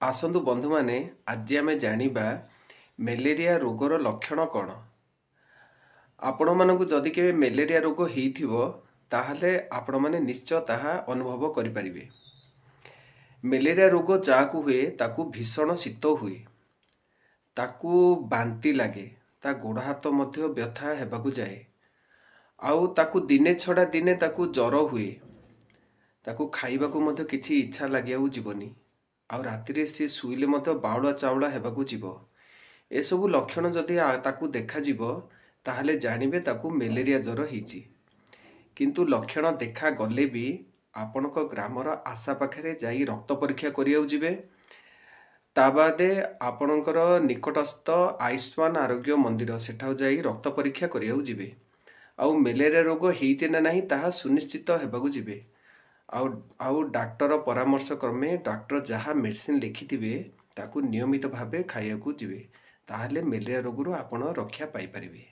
ଆସନ୍ତୁ ବନ୍ଧୁମାନେ, ଆଜି ଆମେ ଜାଣିବା ମ୍ୟାଲେରିଆ ରୋଗର ଲକ୍ଷଣ କ'ଣ। ଆପଣମାନଙ୍କୁ ଯଦି କେବେ ମ୍ୟାଲେରିଆ ରୋଗ ହେଇଥିବ, ତାହେଲେ ଆପଣମାନେ ନିଶ୍ଚୟ ତାହା ଅନୁଭବ କରିପାରିବେ। ମ୍ୟାଲେରିଆ ରୋଗ ଯାହାକୁ ହୁଏ, ତାକୁ ଭୀଷଣ ଶୀତ ହୁଏ, ତାକୁ ବାନ୍ତି ଲାଗେ, ତା ଗୋଡ଼ ହାତ ମଧ୍ୟ ବ୍ୟଥା ହେବାକୁ ଯାଏ, ଆଉ ତାକୁ ଦିନେ ଛଡ଼ା ଦିନେ ତାକୁ ଜ୍ୱର ହୁଏ। ତାକୁ ଖାଇବାକୁ ମଧ୍ୟ କିଛି ଇଚ୍ଛା ଲାଗିବାକୁ ଯିବନି, ଆଉ ରାତିରେ ସେ ଶୋଇଲେ ମଧ୍ୟ ବାଉଳା ଚାଉଳା ହେବାକୁ ଯିବ। ଏସବୁ ଲକ୍ଷଣ ଯଦି ତାକୁ ଦେଖାଯିବ, ତାହେଲେ ଜାଣିବେ ତାକୁ ମ୍ୟାଲେରିଆ ଜ୍ୱର ହେଇଛି। କିନ୍ତୁ ଲକ୍ଷଣ ଦେଖାଗଲେ ବି ଆପଣଙ୍କ ଗ୍ରାମର ଆଶା ପାଖରେ ଯାଇ ରକ୍ତ ପରୀକ୍ଷା କରିବାକୁ ଯିବେ। ତା ବାଦେ ଆପଣଙ୍କର ନିକଟସ୍ଥ ଆୟୁଷ୍ମାନ ଆରୋଗ୍ୟ ମନ୍ଦିର, ସେଠାକୁ ଯାଇ ରକ୍ତ ପରୀକ୍ଷା କରିବାକୁ ଯିବେ, ଆଉ ମ୍ୟାଲେରିଆ ରୋଗ ହେଇଛି ନା ନାହିଁ ତାହା ସୁନିଶ୍ଚିତ ହେବାକୁ ଯିବେ। ଆଉ ଡାକ୍ତର ପରାମର୍ଶ କ୍ରମେ ଡାକ୍ତର ଯାହା ମେଡ଼ିସିନ ଲେଖିଥିବେ, ତାକୁ ନିୟମିତ ଭାବେ ଖାଇବାକୁ ଯିବେ। ତାହେଲେ ମ୍ୟାଲେରିଆ ରୋଗରୁ ଆପଣ ରକ୍ଷା ପାଇପାରିବେ।